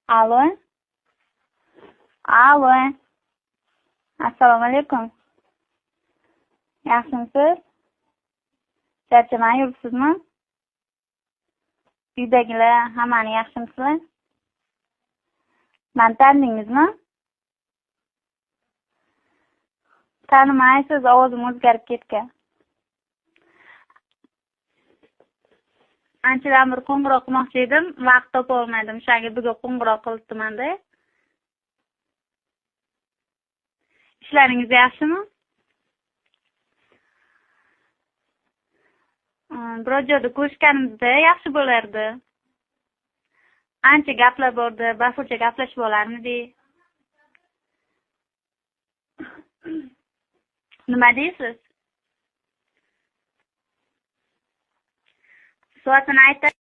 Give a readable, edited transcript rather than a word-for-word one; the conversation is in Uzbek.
Allo. Allo. Assalomu alaykum. Yaxshimisiz? Charchamay yuribsizmi? Uydagilar hammani yaxshimisizlar? Mani tanidingizmi? Tanimaysiz, ovozim o'zgarib ketgan. Anchadan beri qo'ng'iroq qilmoqchi edim, vaqt topa olmadim. O'shanga bugun qo'ng'iroq qilibdiman-da. Ishlaringiz yaxshimi? Biror joyda ko'rishganimizda yaxshi bo'lardi. Ancha gaplar bordi, bafurja gaplashib olarmidik. Nima deysiz? Soatini aytay.